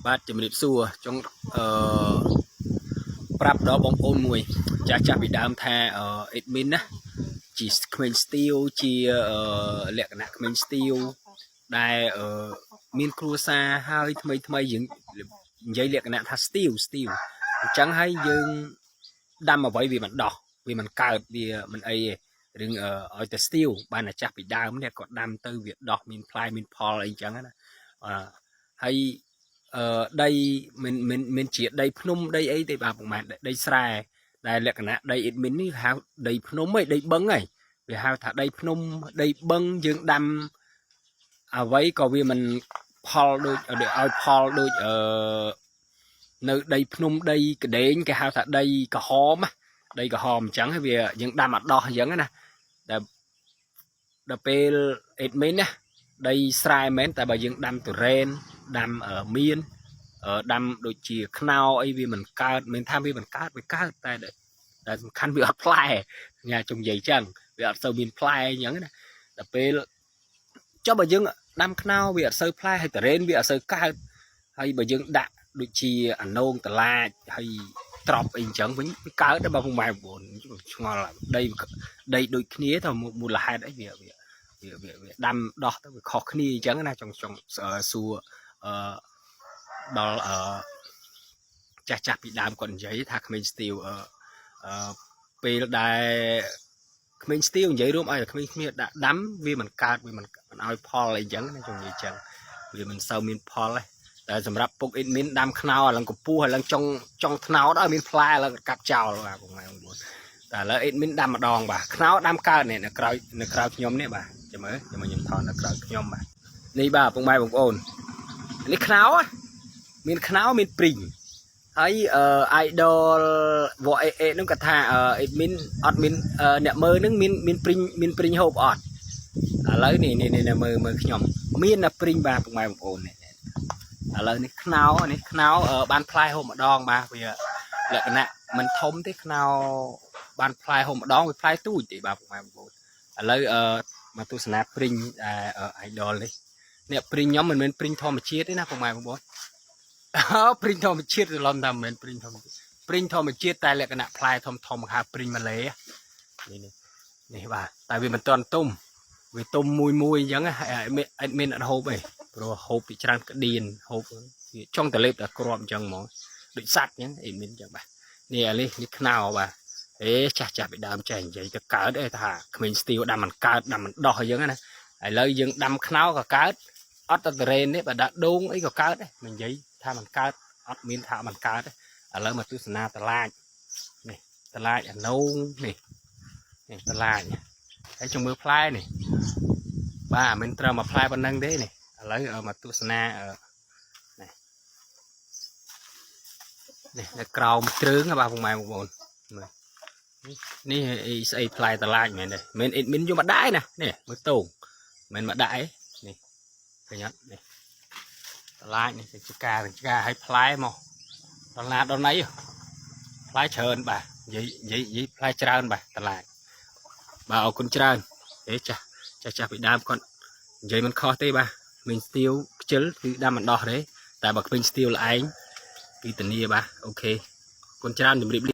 បាទជំរាបសួរចង់អឺប្រាប់ដល់បងប្អូនមួយ ចាស់ចាស់ពីដើមថាអឺ admin ណាជាក្មេងស្ទាវជាអឺលក្ខណៈក្មេងស្ទាវដែលអឺមានគ្រួសារហើយថ្មីថ្មីយើងនិយាយលក្ខណៈថាស្ទាវស្ទាវអញ្ចឹងហើយយើងដាំអ្វីវាមិនដោះវាមិនកើតវាមិនអីទេរឿងឲ្យតែស្ទាវបានតែចាស់ពីដើមនេះក៏ដាំទៅវាដោះមានផ្លែមានផលអីអញ្ចឹងណាអឺហើយ អឺដីមិនមិនមិនជាដីភ្នំដីអីទេបាទប្រហែលដីស្រែដែលលក្ខណៈដី admin នេះហៅដីភ្នំឯងដីបឹងឯងវាហៅថាដីភ្នំដីបឹងយើងដាំអ្វីក៏វាមិនផលដូចឲ្យផលដូចអឺនៅដីភ្នំដីកដេងគេហៅថាដីក្រហមដីក្រហមអញ្ចឹងហើយវាយើងដាំអត់ដោះអញ្ចឹងណាតែដល់ពេល admin ណាដីស្រែមែនតែបើយើងដាំទុរេនដាំមៀនដាំដូចជាខ្នោអីវាមិនកើតមិនថាវាមិនកើតវាកើតតែតែសំខាន់វាអត់ផ្លែញ៉ាចុងនិយាយចឹងវាអត់សូវមានផ្លែអញ្ចឹងណាដល់ពេលចុះបើយើងដាំខ្នោវាអត់សូវផ្លែហើយទុរេនវាអត់សូវកើតហើយបើយើងដាក់ដូចជាអានងតឡាចហើយត្រប់អីអញ្ចឹងវិញវាកើតដែរបើពុកម៉ែបងប្អូនឆ្ងល់ដីដីដូចគ្នាទៅមូលហេតុអីវាវាវាវាដាំដោះទៅវាខុសគ្នាអញ្ចឹងណាចង់ចង់សួរអឺដល់អឺចាស់ចាស់ពីដើមគាត់និយាយថាក្មេងស្ទាវអឺអឺពេលដែលក្មេងស្ទាវនិយាយរួមឲ្យក្មេងគ្នាដាក់ដាំវាមិនកើតវាមិនមិនឲ្យផលអីចឹងណាចង់និយាយចឹងវាមិនសូវមានផលទេតែសម្រាប់ពុក admin ដាំខ្នោឥឡូវកម្ពស់ឥឡូវចុងចុងថ្នោតឲ្យមានផ្លែឥឡូវកាប់ចោលបាទពុកម៉ែបងប្អូនតែឥឡូវ admin ដាំម្ដងបាទខ្នោដាំកើតនេះនៅក្រោយនៅក្រោយខ្ញុំនេះបាទចាំមើលចាំមើលខ្ញុំថតនៅក្រោយខ្ញុំបាទនេះបាទពុកម៉ែបងប្អូននេះខ្នោមានខ្នោមានព្រីងហើយអឺ idol វអេអេនោះគាត់ថា admin អត់មានអ្នកមើលនឹងមានមានព្រីងមានព្រីងហូបអត់ឥឡូវនេះនេះនេះមើលមើលខ្ញុំមានតែព្រីងបាទពុកម៉ែបងប្អូននេះឥឡូវនេះខ្នោនេះខ្នោបានផ្លែហូបម្ដងបាទវាលក្ខណៈមិនធំទេខ្នោបានផ្លែហូបម្ដងវាផ្លែទូចទេបាទពុកម៉ែបងប្អូនឥឡូវអឺមកទស្សនាព្រីង idol នេះនេះព្រីងខ្ញុំមិនមែនព្រីងធម្មជាតិទេណាពុកម៉ែបងប្អូនអើព្រីងធម្មជាតិច្រឡំថាមិនមែនព្រីងធម្មជាតិព្រីងធម្មជាតិតែលក្ខណៈផ្លែធំធំហៅព្រីងម៉ាឡេនេះនេះនេះបាទតែវាមិនទាន់ទុំវាទុំមួយមួយអញ្ចឹងអត់មានអត់ហូបទេព្រោះហូបពីច្រើនក្តៀនហូបវាចង់តលេបតែគ្រាប់អញ្ចឹងហ្មងដូចសัตว์អញ្ចឹងអីមានអញ្ចឹងបាទនេះអានេះនេះខ្នោបាទអេចាស់ចាស់ពីដើមចេះនិយាយទៅកើតអីថាក្មេងស្ទាវដាំមិនកើតដាំមិនដោះអញ្ចឹងណាឥឡូវយើងដាំខ្នោក៏កើតអត់តែតរេនទេបើដាក់ដូងអីក៏កើតដែរមិននិយាយថាមិនកើតអត់មានថាមិនកើតទេឥឡូវមកទស្សនាតឡាចនេះតឡាចអានោងនេះនេះតឡាចហើយចង់មើលផ្លែនេះបាទមិនត្រូវមកផ្លែប៉ុណ្ណឹងទេនេះឥឡូវមកទស្សនានេះនេះនៅក្រោមទ្រើងបាទពុកម៉ែបងប្អូនមើលនេះអីស្អីផ្លែតឡាចមែនទេមិនអ៊ីតមិនយកមកដាក់ឯណានេះមើលតោងមិនមកដាក់ឯនេះឃើញអត់នេះតឡាចនេះជាការជាការឲ្យផ្លែមកដល់ណាដល់ណីផ្លែច្រើនបាទនិយាយនិយាយនិយាយផ្លែច្រើនបាទតឡាចបាទអរគុណច្រើនអេចាស់ចាស់ចាស់ពីដើមគាត់និយាយមិនខុសទេបាទក្មេងស្ទាវខ្ជិលគឺដាំមិនដោះទេតែបើក្មេងស្ទាវល្អឯងគឺធានាបាទ OK អរគុណច្រើនជម្រាបលា។